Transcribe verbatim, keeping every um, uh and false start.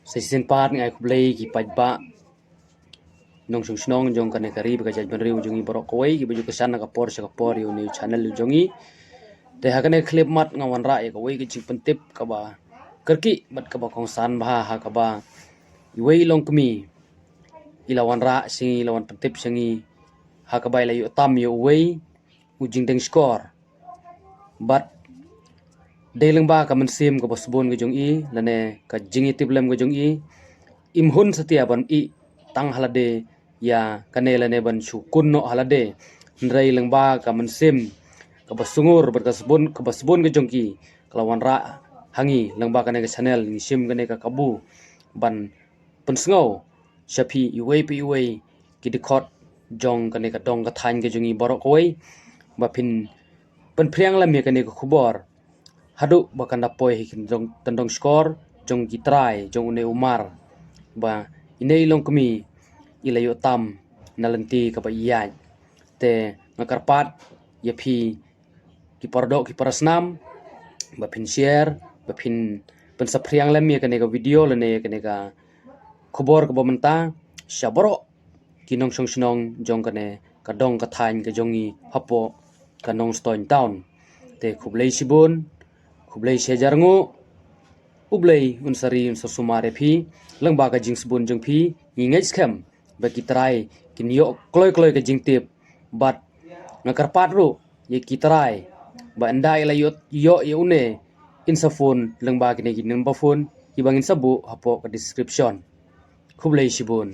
Sa shisien pat nga ai khublei ki paidbah nongshong shnong jong kane ka ri bad ka jaitbynriew jong ngi baroh kawei kiba ju kyrshan na ka por sha ka por ïa une u channel u jong ngi. Te ha kane ka khyllipmat nga wanrah ïa kawei ka jingpyntip kaba kyrkieh bad kaba kongsan bha ha kaba iwei i longkmie i la wanrah sha ngi, i la wan pyntip sha ngi ha kaba i la ïoh tam ïa uwei u jingdeng shkor. Bad dei lyngba ka mynsiem kaba sbun ka jong i lane ka jingïatip lem ka jong i, im hun satia ban ïeh tang ha lade ïa kane lane ban shu kun noh ha lade. Hynrei lyngba ka mynsiem kaba sngur bad ka sbun, kaba sbun ka jong ki ka la wanrah ha ngi lyngba kane ka channel. Ngi shim kane ka kabu ban pynsngew sha phi iwei pa iwei ki dkhot jong kane ka dong ka thaiñ ka jong ngi baroh kawei, ba phin pynphriang lem ïa kane ka khubor haduh ba kan da poi ha ki tyndong, tyndong shkor jong ki trai jong une u mar, ba ine i longkmie i la ïoh tam na lynti kaba ïaid. Te nga kyrpad ïa phi ki paradoh ki parasnam ba phin share, ba phin pynsaphriang lem ïa kane ka video lane ïa kane ka khubor kaba mynta sha baroh ki nongshong shnong jong kane ka dong ka thaiñ ka jong ngi hapoh ka Nongstoiñ town. Te khublei shibun, khublei shihajar nguh. U Blei un sa ri un sa sumar ïa phi lyngba ka jingsbun jong phi. Ngi ngeit skhem ba ki trai kin ïoh kloi kloi ka jingtip, bad nga kyrpad ruh ïa ki trai ba ynda i la ïoh, ïoh ïa une, in sa phone lyngba kine ki number phone kiba ngin sa buh hapoh ka description. Khublei shibun.